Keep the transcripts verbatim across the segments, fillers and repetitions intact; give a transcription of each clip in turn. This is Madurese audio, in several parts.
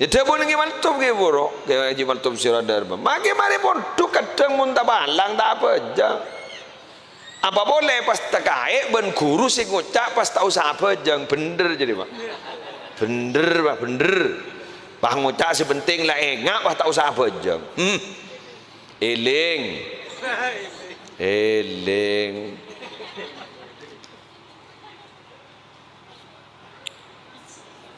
Ya, dhâbuna Kè Maltom, Kè, buru. Kè Haji Maltom Siradharma. Makè marè pondhuk kadhâng mon ta' palang, ta' abhâjâng. Apa polè pas takaè' bân ghuru sè ngoca' pas ta' osa abhâjâng. Bhendher jârèya, Pak. Bhendher, Pak, bhendher. Pas ngoca' sè penting la enga', pas ta' osa abhâjâng. Hmm. Èlèng. Èlèng.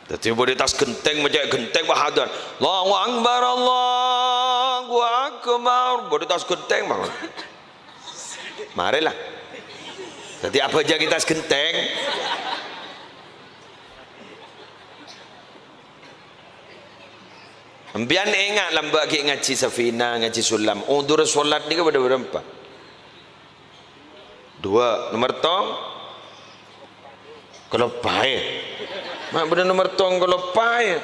Dhâddhi bâdâ tas ghentèng, macè' ghentèng, wah, adzan. Allahu Akbar, Allahu Akbar. Bâdâ tas ghentèng, Bang. Marè la. Dhâddhi abhâjâng tas ghentèng. Sampèyan enga' lambâ' ghi' ngajhi Safina, ngajhi Sulam. Udzur sholat nèka bâdâ bârâmpa? Duwâ'. Nomer tong? Kaloppaè. Ma' bâdâ nomer tong kaloppaè.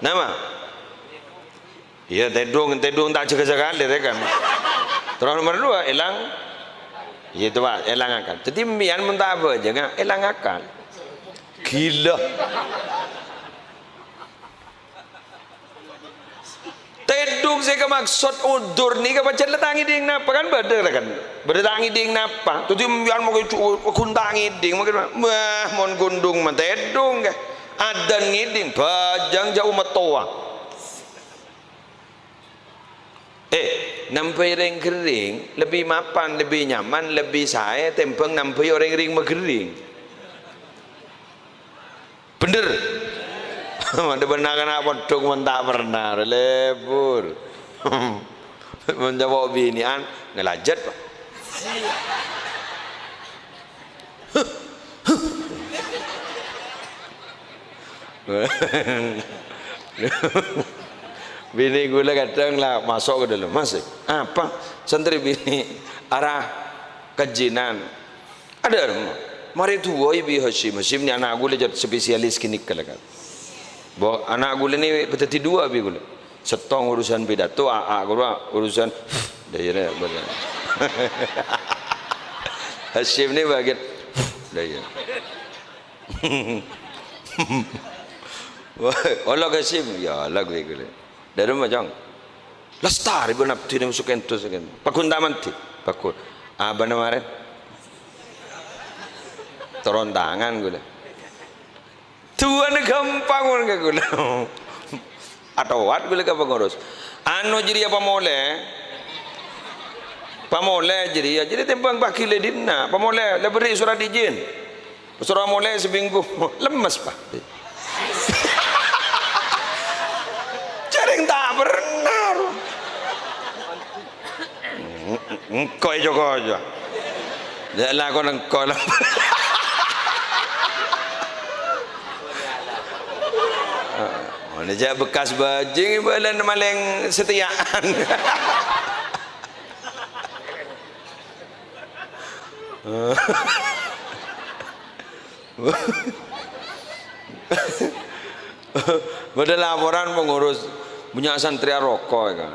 Napa? Iyâ, tèdung, tèdung ta' jâgâ sakalè, rè, kan. Terros nomer duwâ', èlang. Iyâ, itu, Pak, èlang akal. Dhâddhi, sampèyan mon ta' abhâjâng, èlang akal. Ghilâ. Tèdung sè èkamaksod udzur nèka pajhât la ta' ngèdhing napa, kan bâdâ, kan? Bâdâ ta' ngèdhing napa. Dhâddhi, sampèyan mangkè ju-, ghun ta' ngèdhing, mangkè, wah, mon ghundhung ma' tèdung, kè. Adzan ngèdhing, bhâjâng jhâ' ommat towa. Eh, nambhâi rèng ghering lebbi mapan, lebbi nyaman, lebbi saè tèmbhâng nambhâi orèng rèng maghering. Bhendher. Mon bâdâ na'-kana' pondhuk mon ta' pernah, lebur. Mon cowok binè'an, ngalajât, Pak. Binè' ghulâ kadhâng la maso' ka dâlem, "Mas, apa?" "Santrè binè' arah kajhinan." "Adâ', marè duwâi bi' Hasyim." Hasyim nè ana' ghulâ jhât spesialis ghânèka la, kan. Bo, ana' ghulâ nè dhâddhi duwâ' bi' ghulâ. Sèttong urusan pidato, a, a, ghulâ urusan, dâ' iyâ, nè, bâdâ. Hasyim nè bagian, dâ' iyâ. Wah, ollè Hasyim, ya Allah, ghulâ, ghulâ. Dâremma, Cong. Lastarè bân abdhina sè kento, sè kento. Pagghun ta' mandhi? Pagghun. Abâ'na marèn? Turun tangan ghulâ. Duwâ'na ghâmpang mon ka ghulâ. Atowat ghulâ ka pangurus. Anu jârèya pamolè. Pamolè jârèya. Jârèya tèmbhâng paghi la dinna'. Pamolè, la bherri' sorat ijin. Pas rowa molè samènggu, lemmes, Pak. Jhâreng ta' pernah, ro. Engko' è jhâ' kajâ. Jhâ' lakon engko' la. Mon jhâ' bekas bajing, bâlân malèng satèya'an. Bâdâ laporan pangurus, bânnya' santrè aroko, ya, Kak.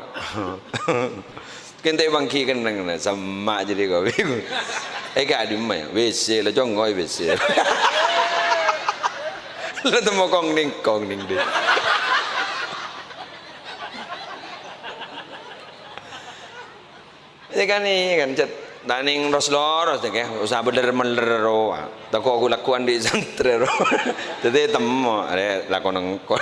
Kènte' bângki kennengnga, semma' jârèya kopi. Eh, Kak, dimma, ya? W C, la congko' W C. La temmo kong-nèngkong nèng dhi. Iyâ kan, iyâ kan, Cet. Tadhing ros-loros, Cèk, yâ. Osa bhender-mender rowa. Tako' ghu-lagghu andi' santrè rowa. Dhâddhi temmo, arè lakon engko'.